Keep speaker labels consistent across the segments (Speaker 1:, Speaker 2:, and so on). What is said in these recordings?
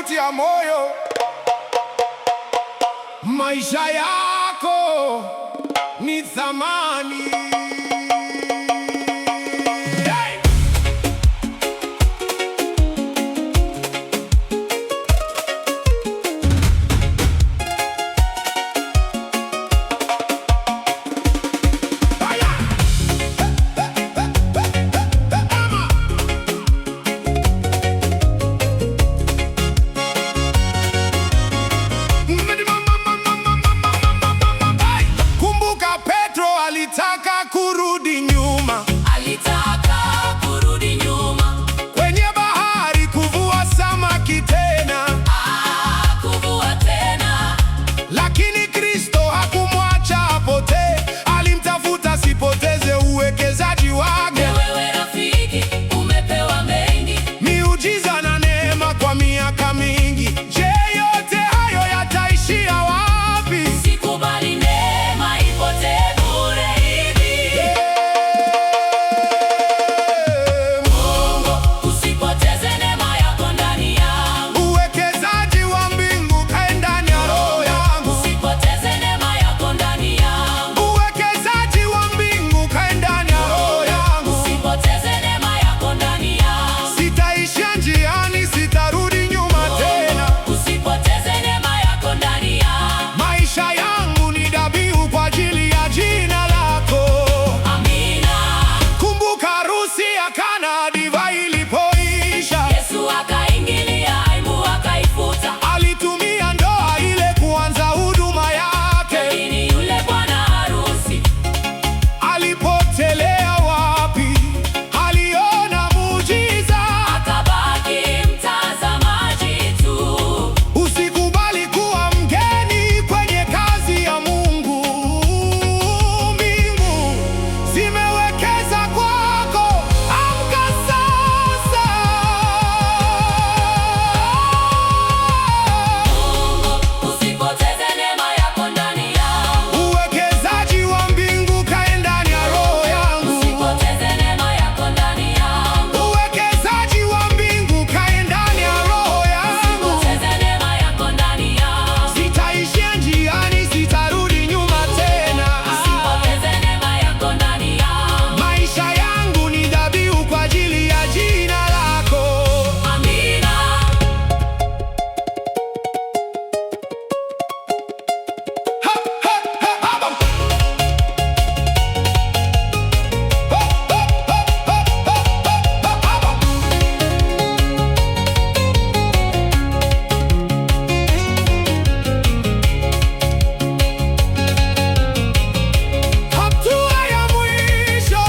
Speaker 1: Sauti ya moyo. Maisha yako ni thamani. Hey! Haya! Ama! Kumbuka Petro alitaka kurudi nyuma
Speaker 2: Alitaka kurudi nyuma,
Speaker 1: kwenye bahari kuvua samaki tena,
Speaker 2: ah, kuvua tena.
Speaker 1: Lakini Kristo hakumwacha apotee, alimtafuta asipoteze uwekezaji wake.
Speaker 2: Wewe rafiki, umepewa mengi,
Speaker 1: Miujiza na neema kwa miaka mingi. Je, yote hayo yataishia wapi?
Speaker 2: Sikubali neema ipotee bure hivi. Mungu, usipoteze neema yako ndani yangu.
Speaker 1: Uwekezaji wa mbingu kae ndani ya roho yangu.
Speaker 2: Usipoteze neema yako ndani yangu.
Speaker 1: Uwekezaji wa mbingu kae ndani ya roho yangu.
Speaker 2: Usipoteze neema yako ndani yangu.
Speaker 1: Sitaishia njiani, sitarudi nyuma tena.
Speaker 2: Usipoteze neema yako ndani yangu.
Speaker 1: Maisha yangu ni dhabihu kwa ajili ya jina lako.
Speaker 2: Amina.
Speaker 1: Kumbuka harusi ya Kana, divai ilipoisha,
Speaker 2: Yesu akaingilia, aibu akaifuta.
Speaker 1: Alitumia ndoa ile kuanza huduma yake.
Speaker 2: Lakini yule bwana harusi
Speaker 1: Alipotelea wapi? Aliona muujiza.
Speaker 2: Akabaki mtazamaji tu.
Speaker 1: Usikubali kuwa mgeni kwenye kazi ya Mungu. Mbingu zimewekeza kwako, amka sasa.
Speaker 2: Mungu, usipoteze neema yako ndani yangu.
Speaker 1: Uwekezaji wa mbingu kae ndani ya roho yangu.
Speaker 2: Usipoteze neema yako ndani yangu.
Speaker 1: Uwekezaji wa mbingu kae ndani ya roho yangu.
Speaker 2: Usipoteze neema yako ndani yangu.
Speaker 1: Sitaishia njiani, sitarudi nyuma tena.
Speaker 2: Usipoteze neema yako ndani yangu.
Speaker 1: Maisha yangu ni dhabihu kwa ajili ya jina lako.
Speaker 2: Amina.
Speaker 1: Ha, ha, ha, ha, ha, ha, ha, ha, ha, ha, ha. Hatua ya mwisho,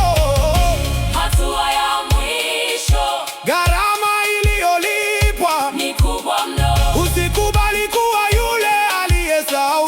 Speaker 2: Hatua ya mwisho
Speaker 1: gharama iliyolipwa
Speaker 2: ni kubwa mno.
Speaker 1: Usikubali kuwa yule aliyesahau